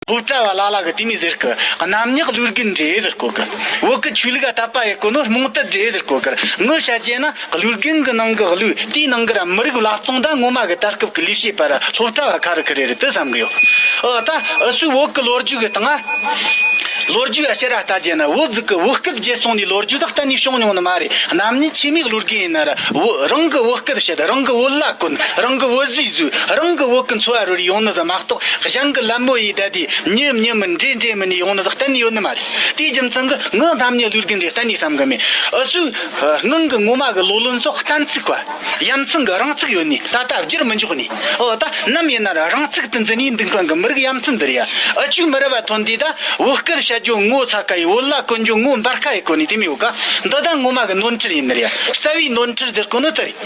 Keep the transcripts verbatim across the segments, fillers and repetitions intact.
སློབ་གྲྭ་བ་ལ་ལ་གི་དེ་མོ་ཟེར་གི། རྣམ་གཡེང་བློ་རྒན་རེད་ཟེར་གོ་གི། བོད་གི་ཆོས་ལུགས་ལ་དད་པ་ཡེད་གོ་ནོ་རྨོངས་དད་རེད་ཟེར་གོ་གི། ངས་བཤད་རྒྱུ་ན་བློ་རྒན་གི་ནང་གི་བློ། དེའི་ནང་གི་ར་མི་རིགས་བླ་བཙོང་ད་ངོ་མ་གི་ད་སྐབས་ཀྱི་ལས་བྱེད་པ་ར་སློབ་གྲྭ་བ་ཁ་རི་ཁི་རེ་རེད་དེ་བསམ་གི་ཡོད། ཨོ་ད་འུ་ཚོའི་བོད་གི་ལོ་རྒྱུས་གི་སྟེང་ང་། ལོ་རྒྱུས་ཨ་ཕྱིར་ར་ལྟ་རྒྱུ་ན། བོད་ཟིག་གི་བོད་སྐད་བརྗེད་སོང་ནི་ལོ་རྒྱུས་དག་གཏན་ནས་བྱུང་མྱོང་ནི་མ་རེད། རྣམ་གཡེང་ཆེ་མོའི་བློ་རྒན་ཡིན་ན་ར། བོད་རང་གི་བོད་སྐད་བཤད། རང་གི་བོད་ལྭ་གོན། རང་གི་བོད་ཟས་ཟོས། རང་གི་བོད་གི་འཚོ་བ་རོལ་ཡོང་ནི་ཟིག་མ་གཏོགས། གཞན་གི་ལད་མོ་ཡེད་བསྡད་དེ། ཉེ་མི་ཉེ་མི་འདྲེ་འདྲེ་མི་ནི་ཡོང་ནི་ཟིག་གཏན་ནས་ཡོད་ནི་མ་རེད། དེའི་རྒྱུ་མཚན་གི་ངས་རྣམ་གཡེང་བློ་རྒན་རེད་གཏན་ནས་བསམ་གི་མེད། འུ་ཚོའི་སྔོན་གི་ངོ་མ་གི་ལོ་ལོན་སོགས་གཏན་ཚིགས་པ། ཡ་མཚན་གི་རིང་ཚིགས་ཡོད་ནི། ད་ལྟ་བསྒྱུར་མི་འཇུག་ནི། ཨོ་ད་ནམ་ཡིན་ན་ར་རིང་ཚིགས་དེ་འཛིན་ནི་འདུག་མཁན་གི་མི་རིགས་ཡ་མཚན་འདི་རེད་ཡ། འུ་ཆོའི་མི་རབས་བ་ཐོན་དུས་ད་བོད་སྐད་བཤད་རྒྱུ་ངོ་ཚ་ཁ་ཡི། བོད་ལྭ་གོན་རྒྱུ་ངོ་འབར་ཁ་ཡི་གོ་ནི་དེ་མི་ཡོད་ཀ། འདི་ད་ངོ་མ་གི་ནོར་འཁྲུལ་ཡིན་ནི་རེད་ཡ། རྩ་བའི་ནོར་འཁྲུལ་ཟེར་གོ་ནི་དེ་རེད།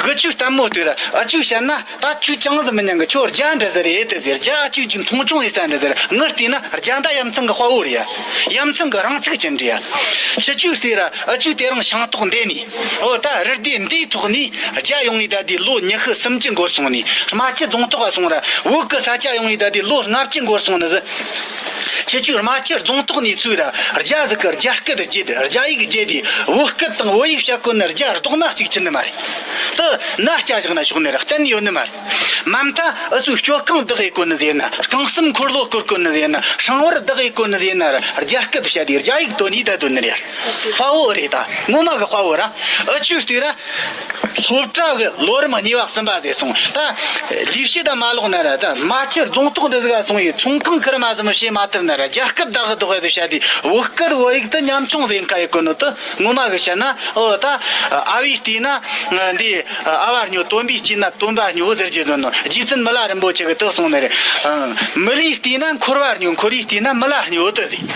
འུ་ཆོའི་ལྟད་མོ་ལྟོས་ར། འུ་ཆོས་བཤད་ན། ད་ཁྱོད་ཅང་ཟིག་མི་ཉན་གི། ཁྱོད་རྒྱ་འདྲ་ཟིག་རེད་དེ་ཟེར། རྒྱ་ཁྱོད་ཀྱི་མཐོང་ཆུང་ཡིན་ས་འདྲ་ཟེར། ངས་བལྟས་ན་རྒྱ་ད་ཡ་མཚན་གི་དཔའ་བོ་རེད་ཡ། ཡ་མཚན་གི་རིང་ཚིགས་ཅན་རེད་ཡ། ཁྱེད་ཆོས་ལྟོས་ར། འུ་ཆོས་དེ་རིང་ཤིང་ཐོག་འདི་ནས། ཨོ་ད་རི་སྡེ་འདིའི་ཐོག་ནས་རྒྱ་ཡོང་ངེ་ད་དེ་ལོ་ཉི་ཤུ་སུམ་ཅུ་འགོར་སོང་ནས། རྨ་ཆུ་རྫོང་ཐོག་ག་སོང་ར། བོད་གི་ས་ཆ་ཡོང་ངེ་ད་དེ་ལོ་ལྔ་བཅུ་འགོར་སོང་ནི་ཟིག། ཁྱེད་ཆོས་རྨ་ཆུ་རྫོང་ཐོག་ནས་ཚུར་ར་རྒྱ་ཟིག་གི་རྒྱ་སྐད་བརྗེད་དེ། རྒྱ་ཡིག་བརྗེད་དེ། བོད་སྐད་དང་བོད་ཡིག་བཤད་གོ་ནི་རྒྱ་རྡོག་མ་གཅིག་ཆི་ནི་མ་རེད། དེ་ན་སྐྱ་བཞག་ན་ཆོག་ནི་ར། གཏན་ནས་ཡོད་ནི་མ་རེད། མ་མཐའ་འུ་ཚོའི་སྤྱོད་ཁང་བདག་ཡེད་གོ་ནི་ཟེར་ན། རྐང་གསུམ་འཁོར་ལོ་བསྐོར་གོ་ནི་ཟེར་ན། ཧྲང་བར་བདག་ཡེད་གོ་ནི་ཟེར་ན་ར། རྒྱ་སྐད་བཤད་དེ་རྒྱ་ཡིག་བཏོན་ནི་ད་དོན་ནི་རེད། དཔའ་བོ་རེད་ད། ངོ་མ་གི་དཔའ་བོ་ར། འུ་ཆོས་ལྟོས་ར། སློབ་གྲྭ་གི་ལོ་རིམ་གཉིས་པ་གསུམ་པ་ཟེར་སོང་། ད་ལས་བྱེད་ད་མ་ལོག་ན་ར། ད་རྨ་ཆུ་རྫོང་ཐོག་འདི་ཟིག་ག་སོང་ཡི། ཚོང་ཁང་ཁེར་མ་ཟིག་མི་བྱེད་མ་ཐུབ་ན་ར། རྒྱ་སྐད་བདག་གི་བདག་གི་ཟིག་བཤད་དེ། བོད་སྐད་བོད་ཡིག་ཏུ་ཉམ་ཆུང་ཟིག་ཁ་ཡི་གོ་ནོ་དེ་ངོ་མ་གི་བཤད་ན། ཨོ་ད་ཨ་བས་བལྟས་ན་འདི། ཨ་བ་སྨྱོ། སྟོན་པས་བལྟས་ན་སྟོན་པ་སྨྱོ་ཟེར་གྱི་འདུག་ནོ། རྗེ་བཙུན་མི་ལ་རིན་པོ་ཆེ་གི་དེ་གསུངས་ནི་རེད། མི་ལས་བལྟས་ན་འཁོར་བ་སྨྱོ། འཁོར་བས་བལྟས་ན་མི་ལ་སྨྱོ་དེ་ཟིག།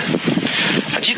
རྗེ།